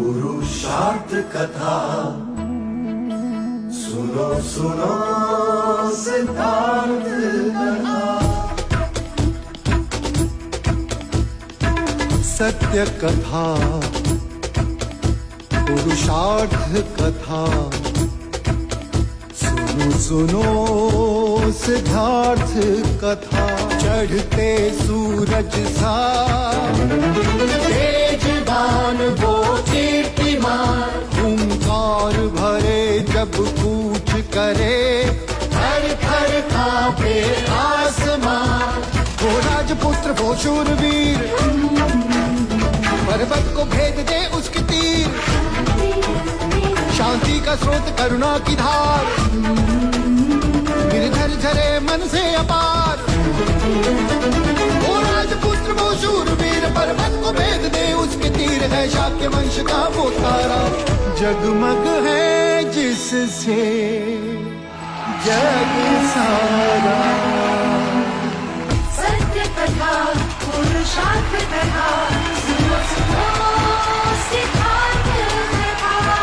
पुरुषार्थ कथा सुनो सुनो सिद्धार्थ कथा। सत्य कथा पुरुषार्थ कथा सुनो सुनो सिद्धार्थ कथा। चढ़ते सूरज सा तेजवान वो कीर्तिमान, ओंकार भरे जब कूच करे, थर थर कांपे आसमान। वो राजपुत्र वो शूरवीर, पर्वत को भेद दे उसके तीर, शांति का स्रोत करुणा की धार, गिरधर झरे मन से अपार। वो राजपुत्र वो शूरवीर, पर्वत को भेद दे उसके तीर, है शाक्य वंश का वो तारा, जगमग है जिससे जग सारा। सत्य कथा पुरुषार्थ कथा सुनो सुनो सिद्धार्थ कथा।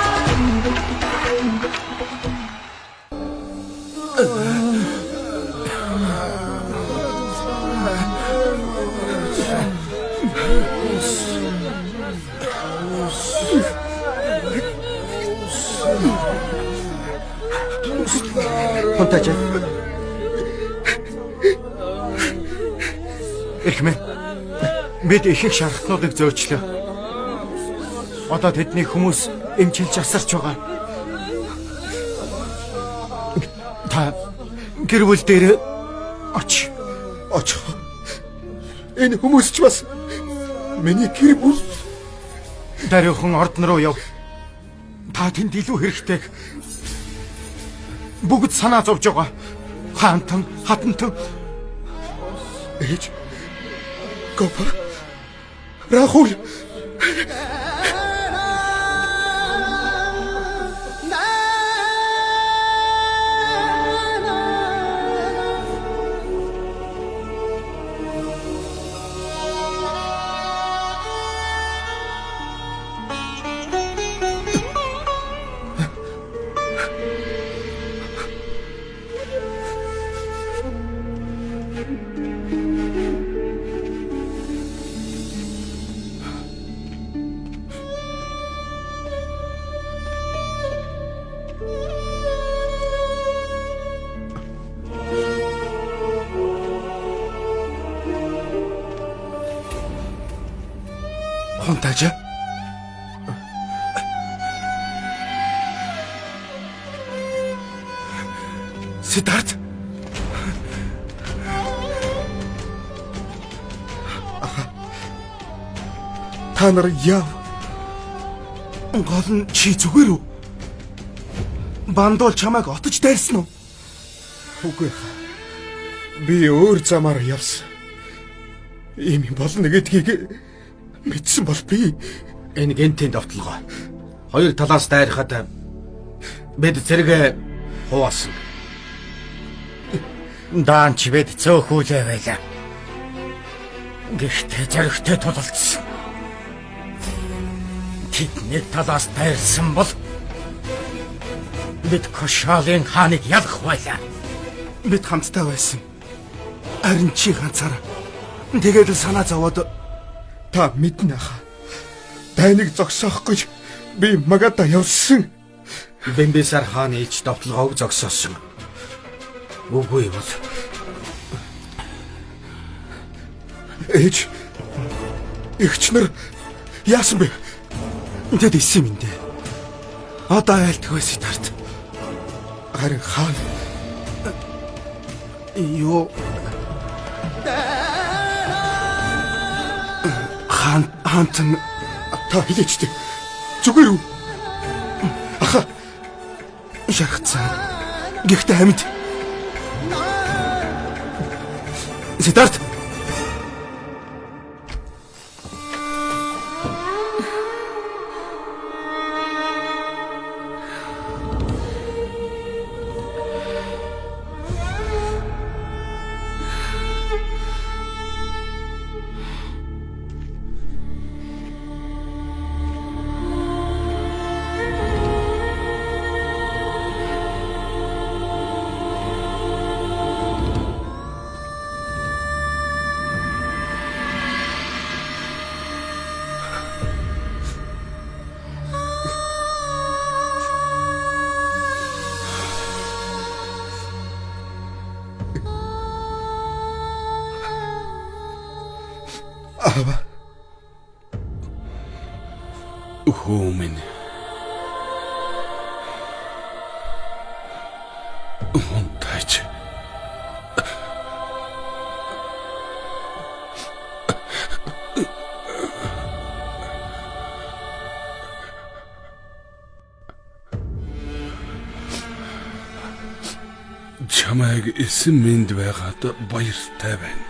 Хунтаж. Эхмэн. Бид их их шархтнуудыг зөөчлөө. Одоо тэдний хүмүүс эмчилж асарч байгаа. Та гэр бүл дээр оч. Очих. Энэ хүмүүс ч бас миний гэр бүл. Дариухан ордон руу яв. Та тэнд илүү хэрэгтэй. Бүгд санаа зовж байгаа. Хаантан, хатантан. Ээж. Гопа. Рахул. Хунтаж. Сидарт. Та нар яв. Гол нь чи зүгээр үү? Бандуул чамайг отож дайрсан уу? Үгүй. Би өөр замаар явсан. Ийм юм болно гэдгийг мэдсэн бол би Энэ гентийн довтлогоо. Хоёр талаас дайрахад бид зэрэг хуваасан. Даанч бид цөөхүүлээ байлаа. Гэхдээ зоригтой тулалдсан. Тэд нэг талаас дайрсан бол бид Кошалын хааныг ялах байлаа. Бид хамтдаа байсан. Харин чи ганцаараа. Тэгээд л санаа зовоод та мэднэ хаа. Дайныг зогсоох гэж би Магада явсан. Бимбисар хааны ич довтлогоог зогсоосон. Үгүй бол Ээж. Эгч нар яасан бэ? Тэд исэн юм дээ. Одоо айлтгүй Ситарт. Харин хаан Юу хаантан та хэлээч дээ. Зүгээр үү? Аха шархацсан. Гэхдээ амьд. Сидарт. Аава. Хүү минь. Унтаач. Чамайг эсэн мэнд байгаад баяртай байна.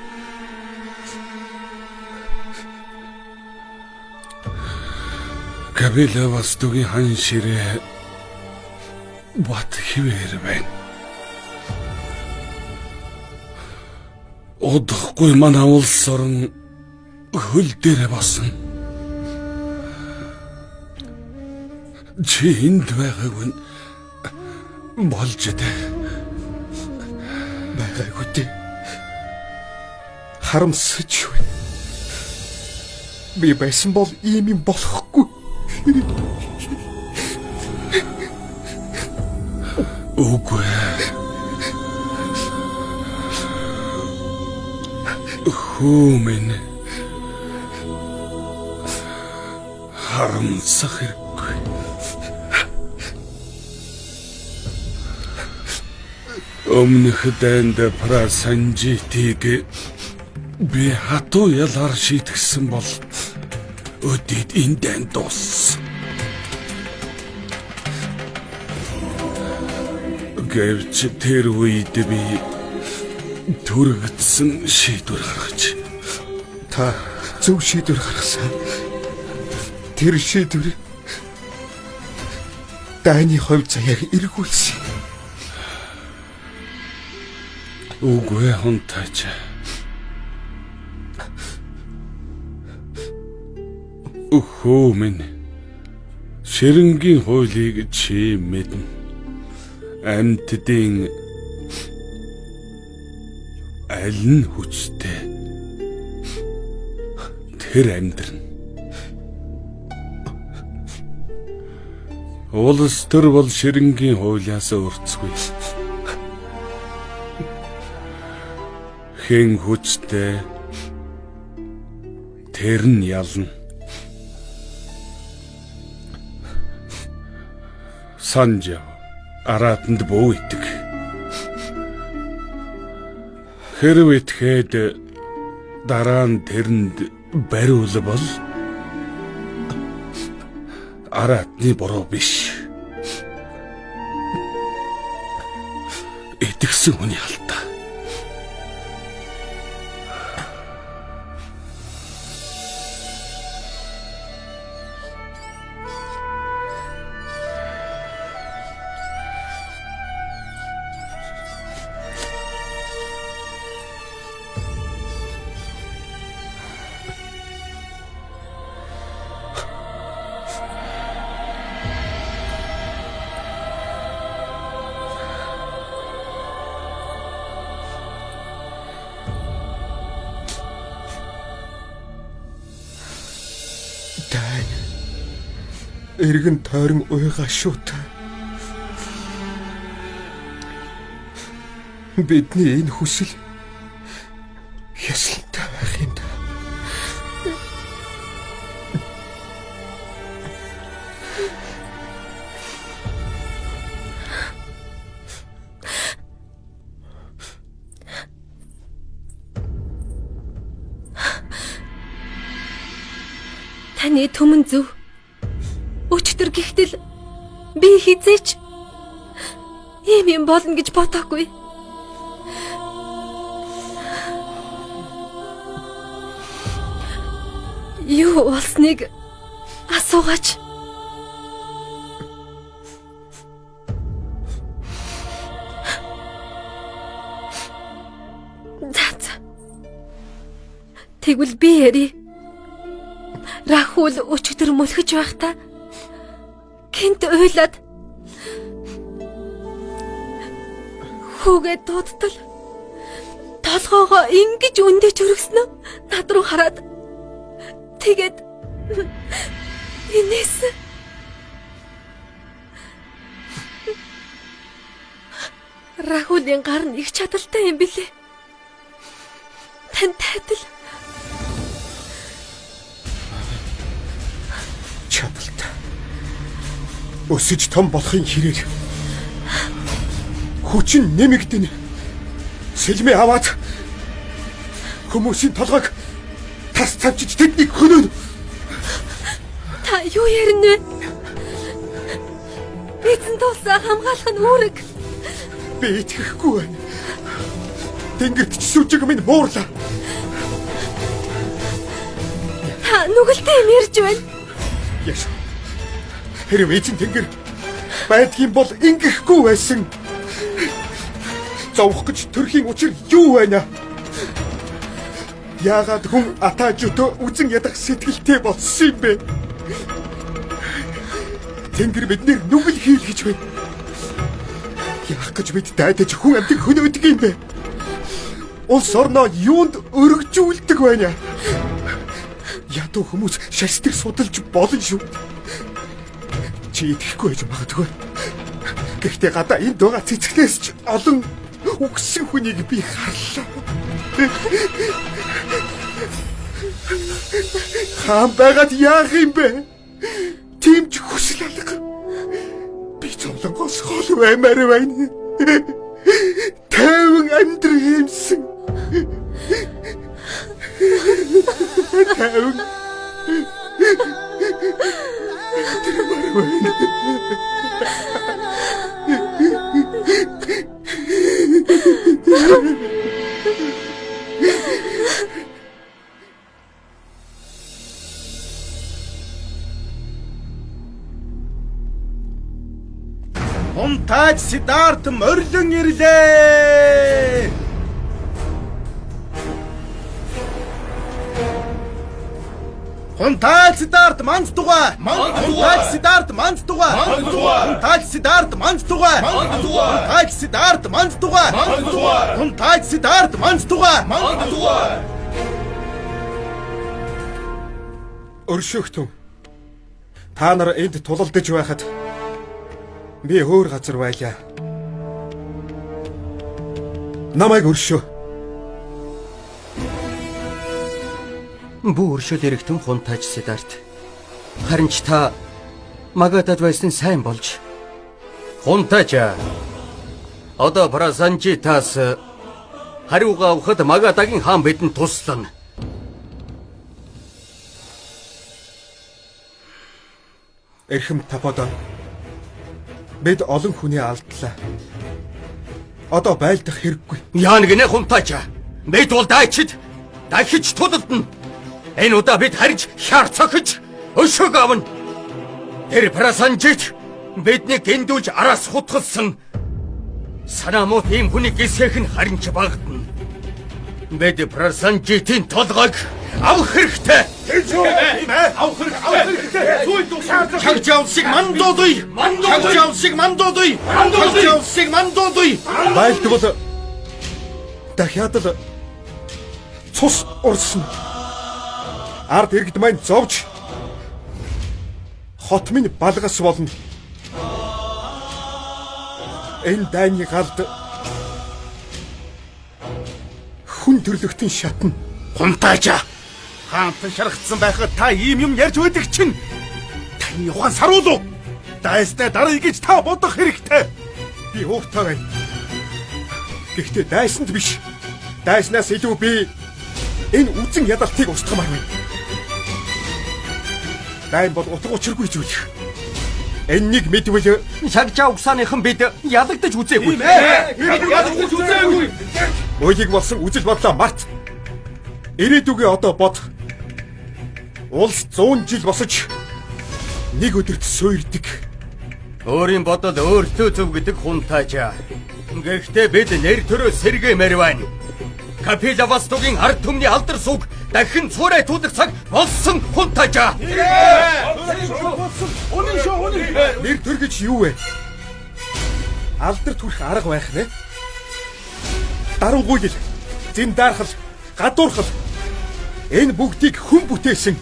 Кабила вастугийн хан ширээ бат хിവэр байна. Удахгүй манай улс орон хөл дээрээ босно. Чи энд байгаагүй нь болж дээ. Байгаагүй дээ. Харамсаж байна. Би байсан бол ийм юм болохгүй. Үгүй. Хүү минь. Харамсах хэрэггүй. Өмнөх дайнд Прасанжитыг би хатуу ялаар шийтгсэн бол өдийд энэ дайн дууссан. Гэвч тэр үед би төрөгдсөн шийдвэр гаргаж Та зөв шийдвэр гаргасан. Тэр шийдвэр дайны хувь заяаг эргүүлсэн. Үгүй хунтаач. Өхөө минь. Ширэнгийн хуулийг чи мэднэ. Амьтдын аль нь хүчтэй тэр амьдрна. Улс төр бол ширэнгийн хуулиас өөрцгүй. Хэн хүчтэй тэр нь ялна. Санжав араатанд бөө итэг. Хэрв итгэхэд дараа нь тэрэнд бариулбал араатны буруу биш. Итгэсэн хүний алдаа. Дайн. Эргэн тойрон уйгаа шүү та. Бидний энэ хүсэл хясалтай байх юм да. Таны түмэн зөв. Өчтөр гихтэл би хизээч ийм юм болно гэж бодоогүй. Юу болсныг асуугаач. За за. Тэгвэл би ярий. Рахул өчигдөр мөлхөж байхдаа гинт уйлаад хүүгээ дуудтал толгоогоо ингэж өндөөж өргөснө над руу хараад тэгээд инээс Рахулын гар нь их чадалтай юм билээ. Тань тайтал. Өсөж том болохын хэрээр хүчин нэмэгдэнэ. Сэлмээ аваад хүмүүсийн толгойг тас тавьчих тэднийг хөнөөнө. Та юу ярина вэ? Эзэн тулсаа хамгаалах нь үүрэг. Би итгэхгүй байна. Тэнгэрт ч сүжиг минь буурлаа. Та нүгэлтэй юм ярьж байна. Яш. Хэрв эзэн тэнгэр байдгийн бол ингэхгүй байсан. Зовх гэж төрхийн учир юу байна? Яагаад хүн атаажуудаа үзен ядах сэтгэлтэй болсон юм бэ? Тэнгэр биднэр нүгэл хийлгэж байна. Яах гэж бид дайдаж хүн амьтан хөнөөдөг юм бэ? Улс орноо юунд өргөжүүлдэг байна? Ядуу хүмүүс шашдаг судалж болно шүү. Чи итгэхгүй байж магадгүй. Гэхдээ гадаа энд байгаа цэцгнээс ч олон үгсэн хүнийг би харлаа. Хаан байгаад яах юм бэ? Тийм ч хүсэл алга. Би зовлонгоос хол баймаар байна. Тайван амьдрах юмсан. Тайван амьдрмаар байна. Хунтааж Сиддарт морилон ирлээ. Хунтааж Сиддарт манд тугай. Хунтааж Сиддарт манд тугай. Хунтааж Сиддарт манд тугай. Хунтааж Сиддарт манд тугай. Хунтааж Сиддарт манд тугай. Өршөөхтөн. Та нар энд тулалдаж байхад би өөр газар байлаа. Намайг өршөө. Бүү өршөөл эргэтэн Хунтааж Сиддарт. Харин ч та Магадад байсан сайн болж. Хунтааж. Одоо Прасанжитаас хариугаа авахад Магадагийн хаан бидэнд туслана. Эрхэм Таподон. Бид олон хүний алдлаа. Одоо байлдах хэрэггүй. Яана гинэ Хунтааж. Бид бол дайчид дахиж тулалдана. Энэ удаа бид харж хяар цохиж өшөөг авна. Тэр Прасанжит биднийг гиндүүлж араас хутгалсан. Санаа муу ийм хүнийг гисгэх нь харин ч багтана. Бид Прасанжитын толгойг авах хэрэгтэй. Авах хэрэгтэй. Чагжаа улсыг мандуулъя. Чагжаа улсыг мандуулъя. Чагжаа улсыг мандуулъя. Байлдвал дахиад л цус урсна. Ард иргэд маань зовж хот минь балгас болно. Энэ дайны галд хүн төрлөختөн шатна. Хунтаажаа. Хаантан шаргацсан байхад та ийм юм ярьж байдаг чинь таны ухаан саруул уу? Дайстай даръя гэж та бодох хэрэгтэй. Би ууртай байна. Гэхдээ дайсанд биш. Дайснаас илүү би энэ үзэн ядалтыг устгамаар байна. Дайн бол утга учиргүй зүйл. Энэнийг мэдвэл Шагжаа угсааныхан бид ялагдаж үзээгүй. Ялагдаж үзээгүй. Уйлыг болсон үзэл бодлоо март. Ирээдүгээ одоо бод. Улс 100 жил босож нэг өдөрт суйрдаг. Өөрийн бодол өөртөө зөв гэдэг Хунтаажаа. Гэхдээ бид нэр төрөө сэргээмээр байна. Капилавастугийн ард түмний алдар суг дахин цуурай туулах цаг болсон Хунтаажаа. Нэр төр гэж юу вэ? Алдар төрөх арга байх нэ. Дарангуйлал, зиндаархал, гадуурхал энэ бүгдийг хүн бүтээсэн.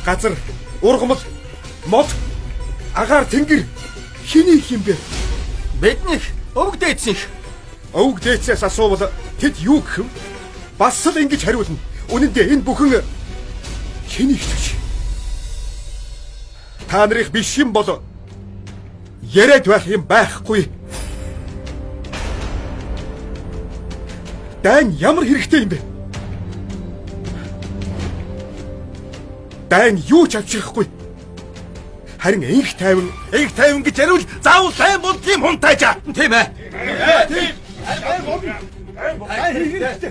Газар, ургамал, мод, агаар тэнгэр хинийх юм бэ? Биднийх өвөг дээдсийнх. Өвөг дээдсээс асуувал тэд юу гэх вэ? Бас л ингэж хариулна. Үнэн дээр энэ бүхэн хинийх ч биш. Та нарыг биш юм бол яриад байх юм байхгүй. Дайн ямар хэрэгтэй юм бэ? Дайн юу ч авчрахгүй. Харин энх тайван гэж яриул заавал дайн болдгийм хунтайжаа. Тийм ээ.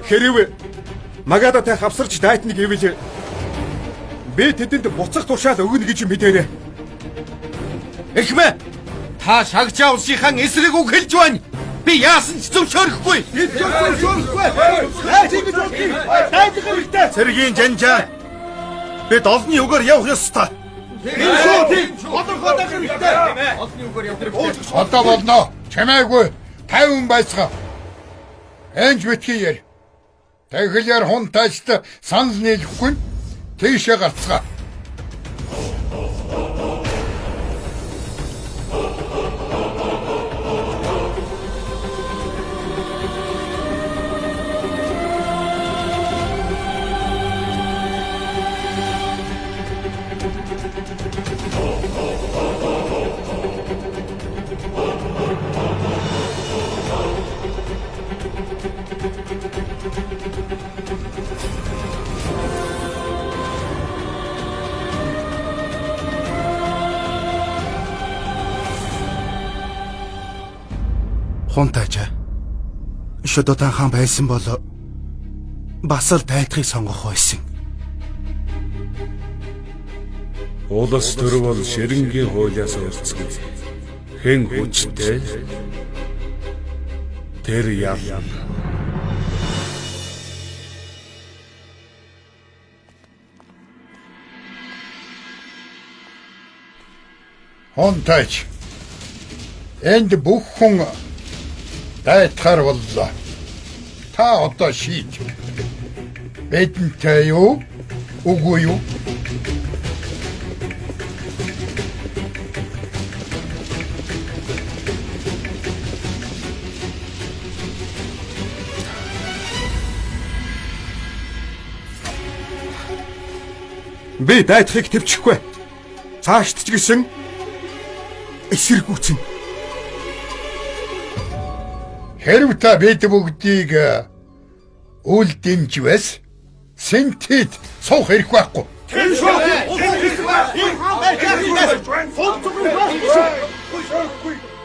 Хэрв Магадатай хавсарч дайтна гэвэл би тэдэнд буцах тушаал өгнө гэж мэдээрэй. Эхмээ, та Шагжаа улсынхаа эсрэг үг хэлж байна. Би яасан ч зөвшөөрөхгүй. Цэргийн жанжаа. Бид олонний үгээр явах ёстой. Тийм шүү, тийм. Тодорхой байх хэрэгтэй. Олонний үгээр явах хэрэгтэй. Одоо болно. Чамайгүй 50 байцгаа. Энж битгий яар. Тэгэлэр хүн тажт санал нийлэхгүй тийшээ гарцгаа. Хунтайжаа. Шодотан хаан байсан бол бас л дайтахыг сонгох байсан. Улс төр бол ширэнгийн хуулиас өрцгүй. Хэн хүчтэй тэр ялна. Хунтайч. Энд бүх хүн дайтахар боллоо. Та одоо шийд. Бидэнтэй юу? Үгүй юу? Би дайтахыг төвчихгүй. Цаашд ч гэсэн эсэргүүцэн. Хэрв та бид бүгдийг үл дэмжвэс сэнтэд суух хэрэг байхгүй. Тийм шүү. Тийм шүү.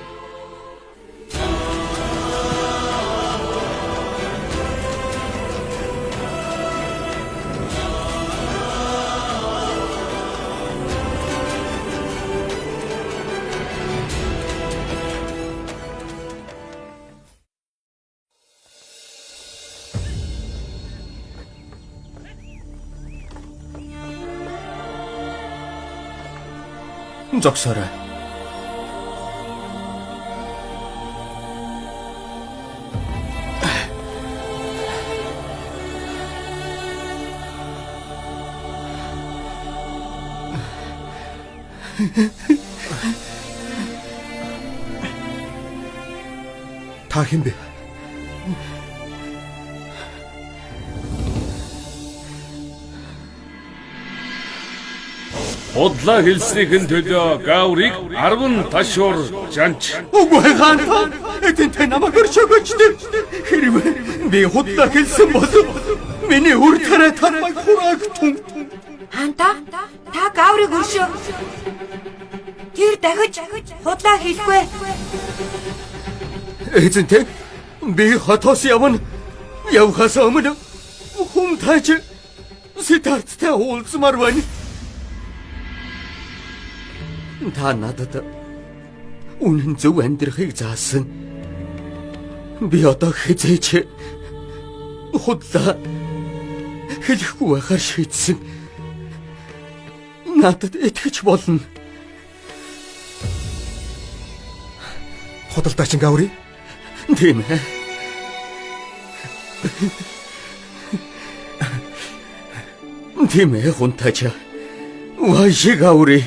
Зогсоорой. Та хэн бэ? Худлаа хэлснийхэн төлөө Гаурыг 10 ташуур жанч. Үгүй хаан, эзэнтэй намайг өршөөгөөч. Хэрвээ би худлаа хэлсэн бол миний үр тариа намайг хураагдтун. Хаанта, та Гаурыг өршөө. Тэр дахиж худлаа хэлэхгүй. Эзэнтэй, би хотоос явна. Явхаас өмнө хүм тааж Сидарттай уулзмаар байна. Та надад үнэн зөв амьдрахыг заасан. Би одоо хэзээ ч худлаа хэлэхгүй байхаар шийдсэн. Надад итгэж болно. Худалдаачин Гаури? Тийм ээ. Тийм ээ, хунтаача. Вайши Гаури.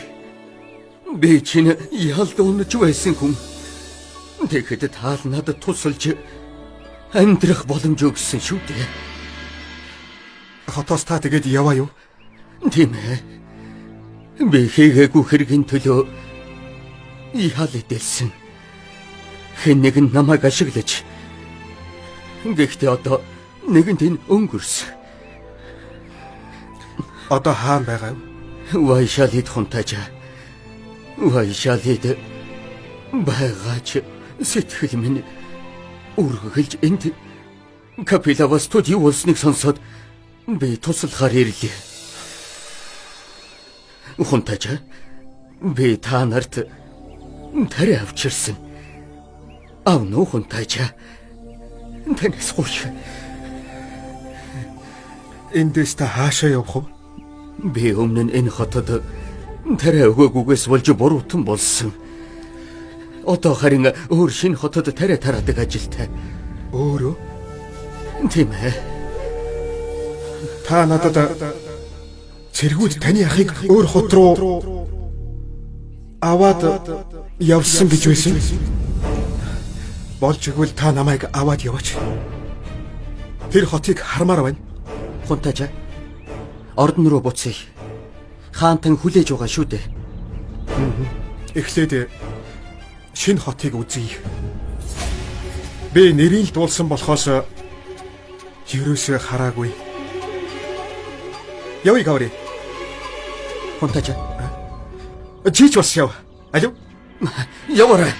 Би чинь ялд унаж байсан хүн. Тэгэхэд та л надад тусалж амьдрах боломж өгсөн шүү дээ. Хотоос та тэгээд яваа юу? Тийм ээ. Би хийгээгүй хэргийн төлөө ял эдэлсэн. Хэн нэгэн намайг ашиглаж. Гэхдээ одоо нэгэнт энэ өнгөрсөн. Одоо хаана байгаа вэ? Вайшалид хунтаажаа. Вайшалид байгаач сэтгэл минь үргэлж энд Капилавастуд юу болсныг сонсоод би туслахаар ирлээ. Хунтаажаа, би та нарт тариа авчирсан. Авна уу хунтаажаа? Танаас гуйх. Эндээс та хаашаа явах вэ? Би өмнө нь энэ хотод тариа өгөөгүйгээс болж буруутан болсон. Одоо харин өөр шинэ хотод тариа тараадаг ажилтай. Өөрөө? Тийм ээ. Та надад цэргүүд таны ахыг өөр хот руу аваад явсан гэж байсан. Болж игвэл та намайг аваад яваач. Тэр хотыг хармаар байна. Хунтаажаа. Ордон руу буцъя. Хаантан хүлээж байгаа шүү дээ. Эхлээд шинэ хотыг үзье. Би нэрийг л дуулсан болохоос ерөөсөө хараагүй. Явъя Гаури. Хунтаажаа. Чи ч бас яв. Алив. Яваарай.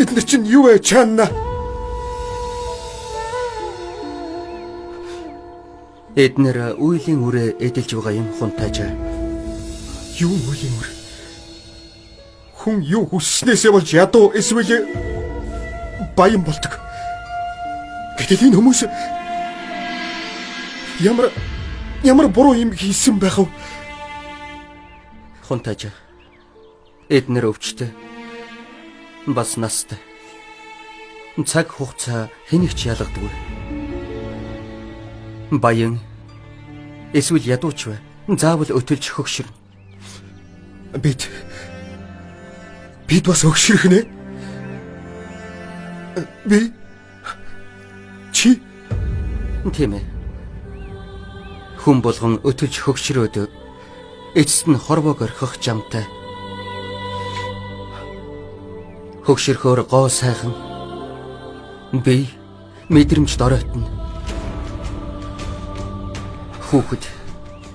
Эднэр чинь юу вэ, Чанна? Эднэр үйлийн үрээ эдэлж байгаа юм хунтаажаа. Юу үйлийн үр? Хүн юу хүсснээсээ болж ядуу эсвэл баян болдог. Гэтэл энэ хүмүүс ямар буруу юм хийсэн байх вэ? Хунтаажаа. Эднэр өвчтэй. Бас настай. Цаг хугацаа хэнийг ч ялгадаггүй. Баян эсвэл ядууч бай. Заавал өтөлж хөгшөрнө. Бид бас өгшрөх нэ. Би чи Тийм ээ. Хүн болгон өтөлж хөгшрөөд эцэст нь хорвоог орхих жамтай. Хөгшөрхөөр гоо сайхан би мэдрэмж доройтно. Хүүхэд,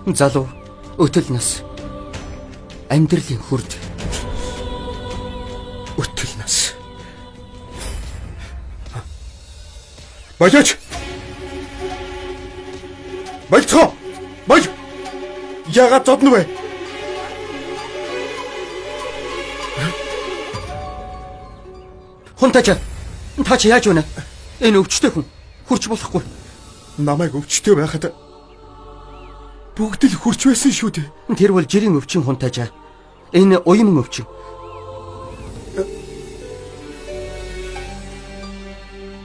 залуу, өтөл нас, амьдралын хүрд. Өтөл нас. Болооч. Болцоо. Бол. Яагаад зодно вэ? Хунтаачаа. Та чи яаж байна? Энэ өвчтэй хүн хурч болохгүй. Намайг өвчтэй байхад бүгд л хурч байсан шүү дээ. Тэр бол жирийн өвчин хунтаачаа. Энэ уяман өвчин.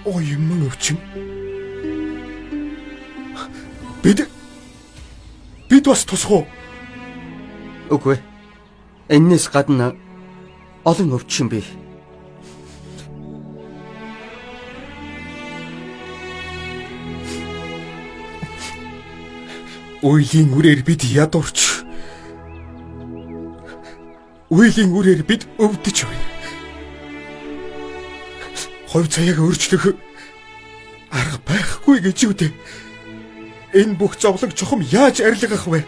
Уяман өвчин. Бид бас тусах уу? Үгүй. Эннээс гадна олон өвчин бий. Үеийн үрээр бид ядуурч. Үеийн үрээр бид өвдөж байна. Хувь заяаг өөрчлөх арга байхгүй гэж юу дээ. Энэ бүх зовлон чухам яаж арилгах вэ?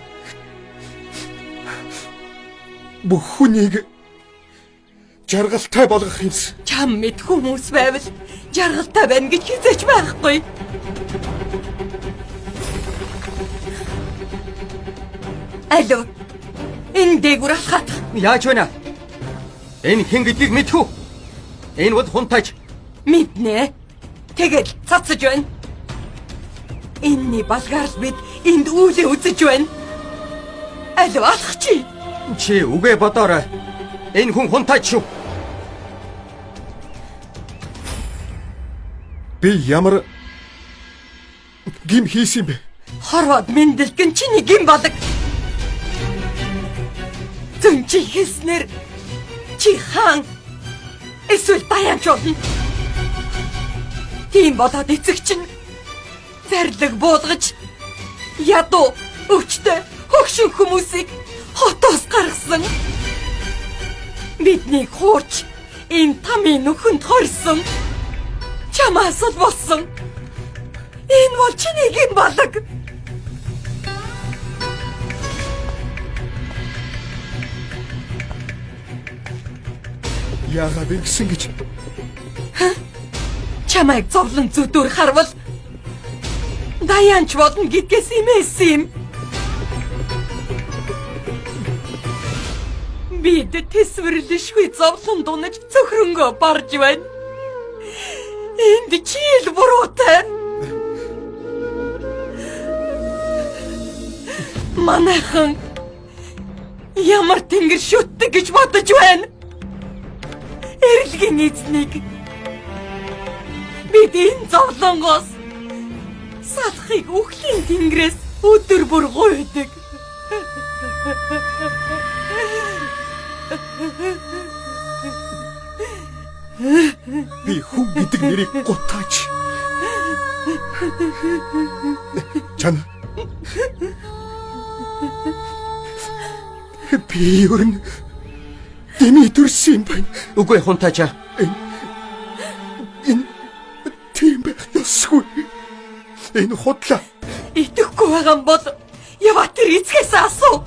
Бүх хүнийг жаргалтай болгох юмс. Чам мэд хүмүүс байвал жаргалтай байна гэж хизээч байхгүй. Алло. Энэ дээгүүр алхаах. Яаж байна? Энэ хэн гэдгийг мэдэх үү? Энэ бол хунтайч. Мэднэ. Тэгэл цацаж байна. Энэний балгаар л бид энд үүлээ үзэж байна. Алло, алхах чи. Чи үгээ бодоорой. Энэ хүн хунтайч шүү. Би ямар гим хийсэн бэ? Хорвоод мэндэлгэн чиний гим болог. Зөн чи хийснээр чи хаан эсвэл даяанч болно. Тийм болоод эцэг чинь зарлиг буулгаж ядуу өвчтөй хөгшин хүмүүсийг хотоос гаргасан. Биднийг хуурч энэ тамийн нүхэнд хорьсон. Чамаас л болсон. Энэ бол чиний гим болог. Яагаад ингэсэн гэж? Чамайг зовлон зүдүр харвал даяанч болно гэдгээс имээсэн юм. Бид тэсвэрлэшгүй зовлон дунаж цөхрөнгөө барж байна. Энд чи л буруутай. Манайхан ямар тэнгэр шүтдэг гэж бодож байна. Эрэлгийн эзнийг бид энэ зовлонгоос салахыг үхлийн тэнгэрээс өдөр бүр гуйдаг. Би хүн гэдэг нэрийг гутаач. Чана. Би ер нь дэмий төрсөн юм байна. Үгүй хунтаачаа. Энэ тийм байх ёсгүй. Энэ худлаа. Итгэхгүй байгаа юм бол яваа тэр эцгээс асуу.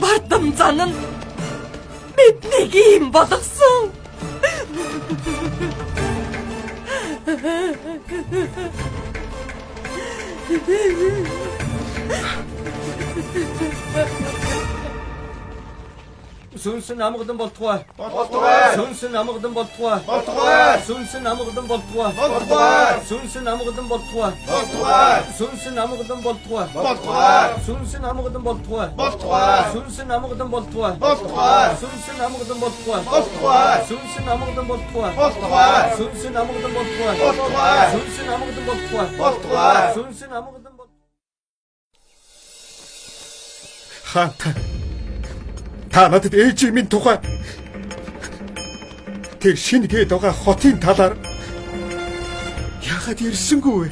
Бардам зан нь биднийг ийм болгосон. Сүнс нь амгалан болтугай. Болтугай. Сүнс нь амгалан болтугай. Болтугай. Сүнс нь амгалан болтугай. Болтугай. Сүнс нь амгалан болтугай. Болтугай. Сүнс нь амгалан болтугай. Болтугай. Сүнс нь амгалан болтугай. Болтугай. Сүнс нь амгалан болтугай. Болтугай. Сүнс нь амгалан болтугай. Болтугай. Сүнс нь амгалан болтугай. Болтугай. Сүнс нь амгалан болтугай. Болтугай. Сүнс нь амгалан болтугай. Болтугай. Сүнс нь амгалан болтугай. Хаантай. Та надад ээжийн минь тухай тэр шинэ гээд байгаа хотын талаар яагаад ярьсангүй вэ?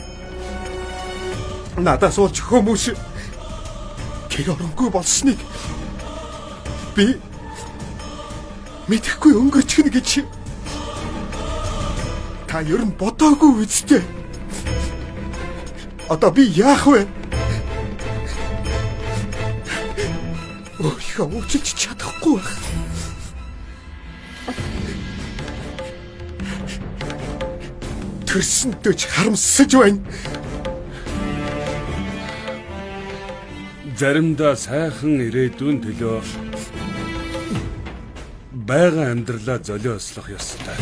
Надаас болж хүмүүс гэр оронгүй болсныг би мэдэхгүй өнгөрчихнө гэж та ер нь бодоогүй үсттэй. Одоо би яах вэ? Өөрийгөө уучлж чадахгүй байх. Төрсөндөө ч харамсаж байна. Заримдаа сайхан ирээдүйн төлөө байгаа амьдралаа золиослох ёстой.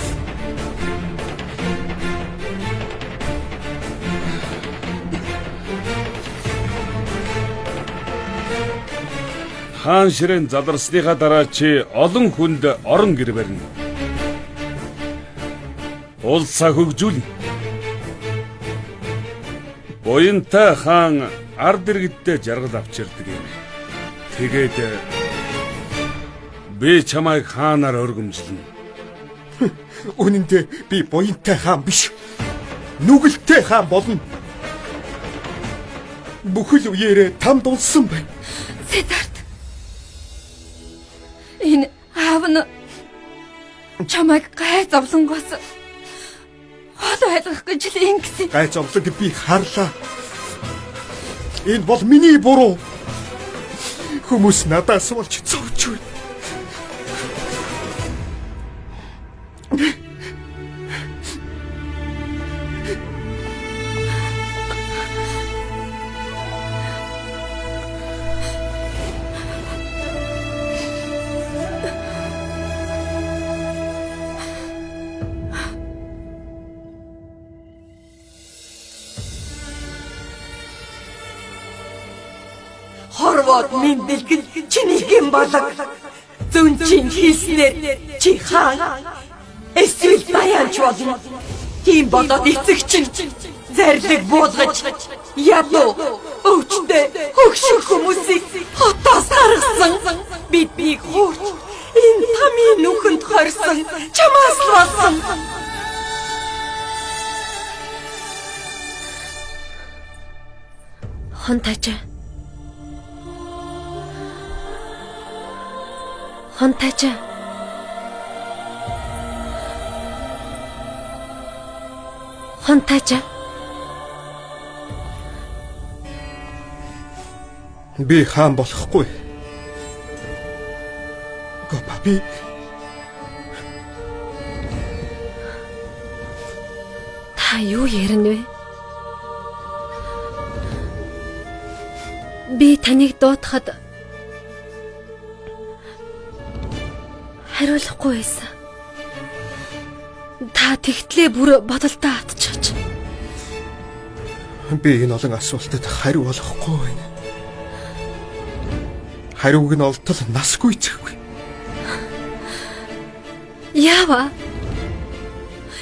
Хаан ширээн заларсныхаа дараа чи олон хүнд орон гэр барина. Улсаа хөгжүүлнэ. Буянтай хаан ард иргэдтэй жаргал авчирдаг юм. Тэгээд би чамайг хаанаар өргөмжлөнө. Үнэн дээр би буянтай хаан биш. Нүгэлтэй хаан болно. Бүхэл үеэрээ там дулсан байна. Сидарт. Энэ аав нь чамайг гай зовлонгоос хол байлгах гэж л ингэсэн. Гай зовлонг би харлаа. Энэ бол миний буруу. Хүмүүс надаас болж зовж байна. Хорвоод минь бэлгэн чиний гин болог. Зүүн чин хийснээр чи хаан эсвэл даяанч болно. Тийм болоод эцэг чинь зарлиг буулгаж ядуу өвчтэй хөгшин хүмүүсийг хотоос гаргасан. Биднийг хуурч энэ тамийн нүхэнд хорьсон чамаас л болсон. Хонтачаа. Хонтачаа. Хонтачаа. Би хаан болохгүй. Гопа би Та юу ярина вэ? Би таныг дуутахад хариулахгүй байсан. Та тэгтлээ бүр бодолтой автчихаж. Би энэ олон асуултад хариу олохгүй байна. Хариуг нь олтол насгүй цэхгүй. Яава?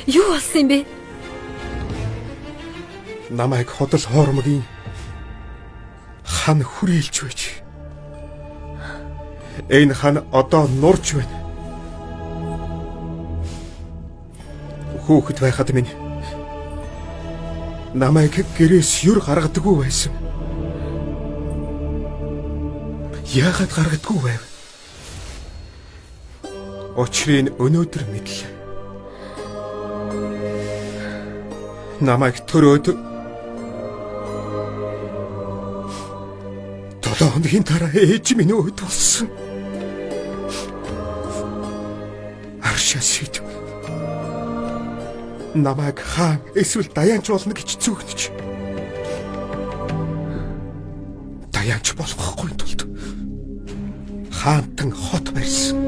Юу болсон юм бэ? Намайг ходол хоормогийн хан хүрээлж байж. Энэ хан одоо нурж байна. Хүүхэд байхад минь намайг гэрээс юр гаргадаггүй байсан. Яагаад гаргадаггүй байв? Учрыг өнөөдөр мэдлээ. Намайг төрөөд 7 хоногийн дараа ээж минь өөд болсон. Аршаа шийдэв. Намайг хаан эсвэл даяанч болно гэж зүгнэж. Даяанч болохгүй тулд хаантан хот барьсан.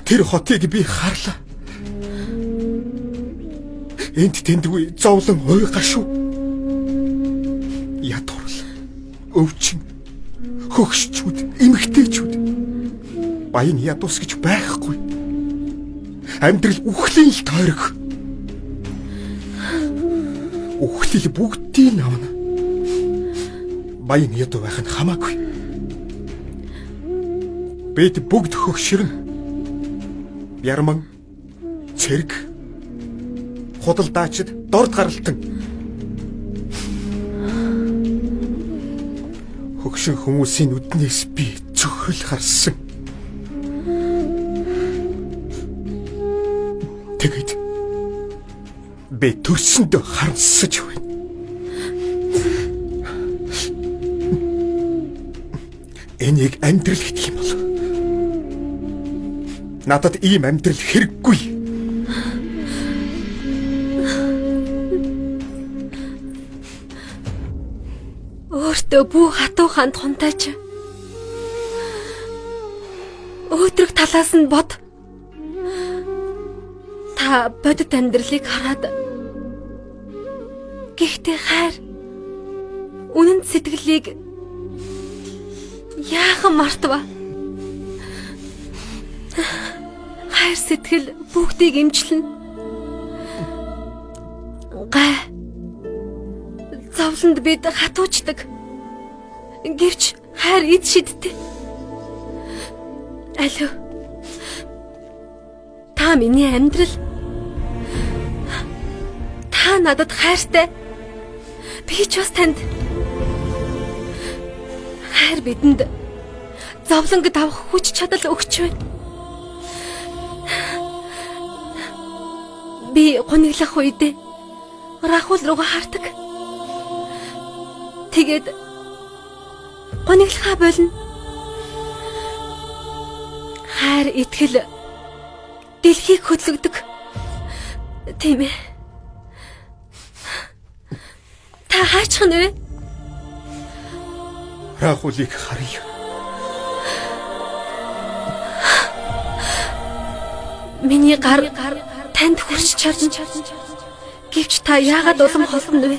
Тэр хотыг би харлаа. Энд тэндгүй зовлон ой гашуу. Ядуурл, өвчин, хөгшчүүд, эмэгтэйчүүд баян ядуус гэж байхгүй. Амьдрал үхлийн л тойрог. Үхлэл бүгдийг авна. Баян ядуу байх нь хамаагүй. Бид бүгд хөгшөрнө. Ярман, цэрэг, худалдаачид, дорд гаралтан. Хөгшин хүмүүсийн нүднээс би цөхрөл харсан. Тэгээд би төрсөндөө харамсаж байна. Энийг амьдрал гэх юм бол надад ийм амьдрал хэрэггүй. Өөртөө бүү хатуу ханд хунтаач. Өөдрөг талаас нь бод. Та бодит амьдралыг хараад гэхдээ хайр үнэн сэтгэлийг яахан мартва. Хайр сэтгэл бүгдийг эмчлэнэ. Гай зовлонд бид хатуучдаг. Гэвч хайр эд шидтэй. Алуу. Та миний амьдрал. Та надад хайртай. Би ч бас танд. Хайр бидэнд зовлонг давах хүч чадал өгч байна. Би гуниглах үедээ Рахул руугаа хардаг. Тэгээд гуниглахаа болно. Хайр итгэл дэлхийг хөдлөгдөг. Тийм ээ. Та хаачих нь вэ? Рахулыг харъя. Миний гар танд хүрч чадна. Гэвч та яагаад улам холдоно вэ?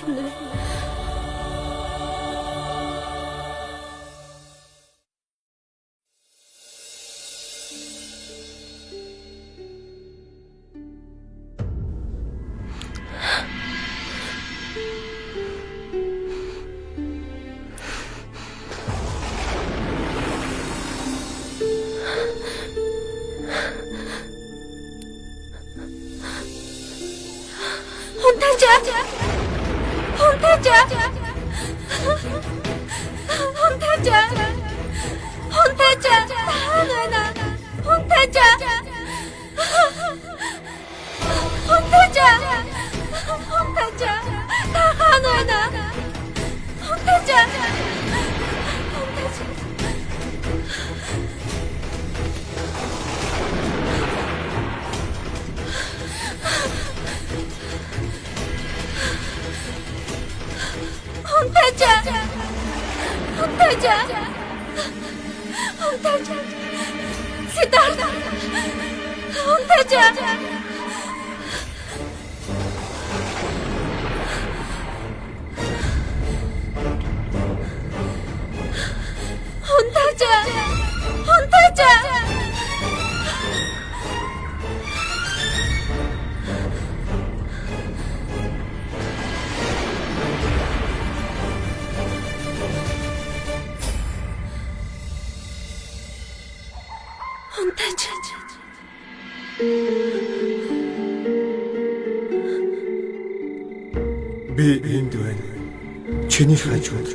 Би энд байна. Чиний хажууд.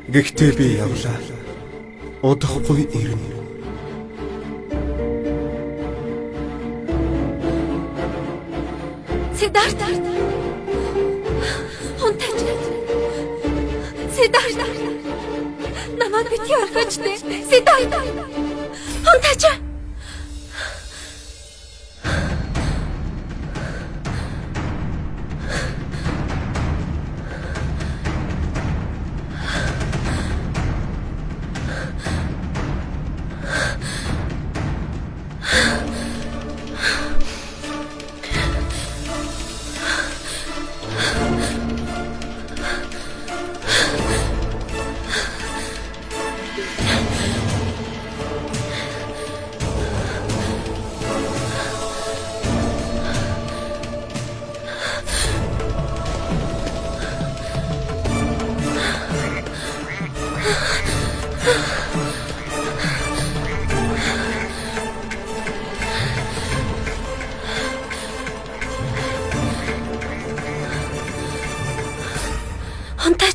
Гэхдээ би явлаа. Удахгүй ирнэ. Сидарт. Хунтаж. Сидарт. Намайг битгий орхиоч дээ. Сидарт. Хунтаж.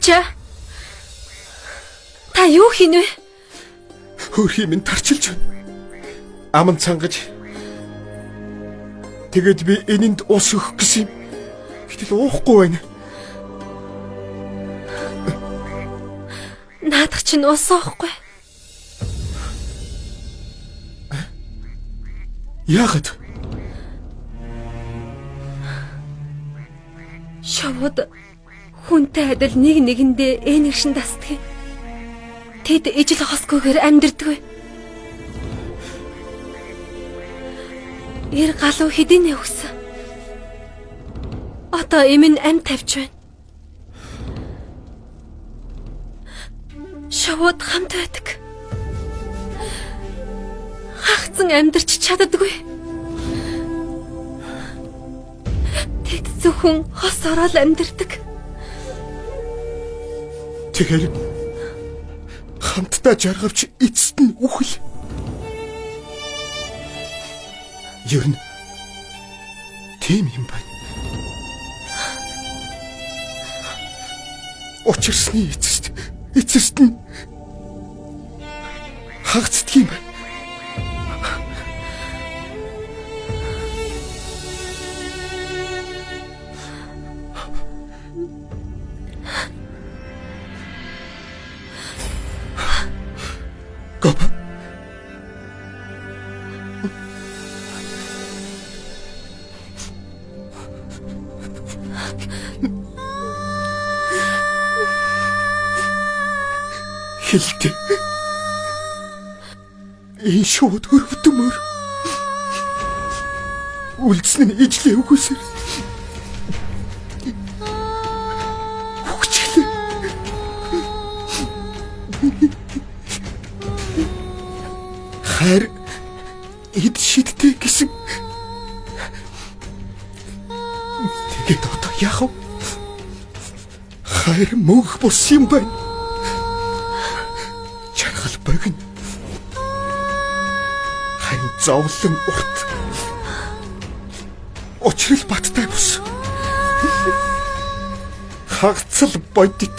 Шагчаа. Та юу хийнэ вэ? Хөрхий минь тарчилж байна. Аман цангаж. Тэгээд би энэнд ус өгөх гэсэн юм. Гэтэл уухгүй байна. Наадах чинь ус уухгүй. Яагаад? Шовууд хүнтэй адил нэг нэгэндээ энэгшин дасдаг юм. Тэд ижил хосгүйгээр амьдэрдэг. Эр галуу хэдийнэ өгсөн. Одоо эм нь ам тавьж байна. Шовууд хамт байдаг. Хагцсан амьдарч чаддаггүй. Тэд зөвхөн хос ороод амьдардаг. Тэгэхээр хамтдаа жаргавч эцэст нь үхэл. Ер нь тийм юм байна. Учирсны эцэст нь хагацдаг юм байна. Гопа. Хэлтэй. Энэ шууд өрөвдмөр. Үлдсэн нь ижлээ үгүйсэр. Үгчлээ. Хайр эд шидтэй гэсэн. Тэгээд одоо яах вэ? Хайр мөнх бус юм байна. Чаргал богино. Харин зовлон урт. Учрал баттай бус. Хагацал бодит.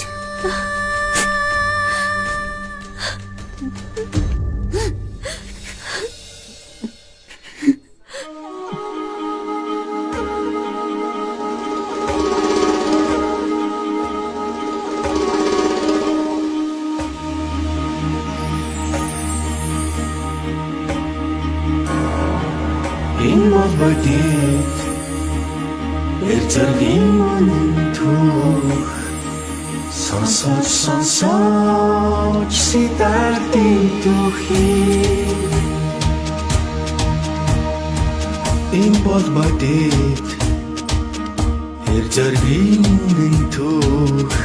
Энэ бол бодит эр зэргийн үнэн түүх сонсооч сонсооч Сидартын түүхий. Энэ бол бодит эр зэргийн үнэн түүх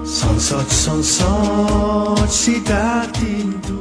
сонсооч сонсооч Сидартын түүх.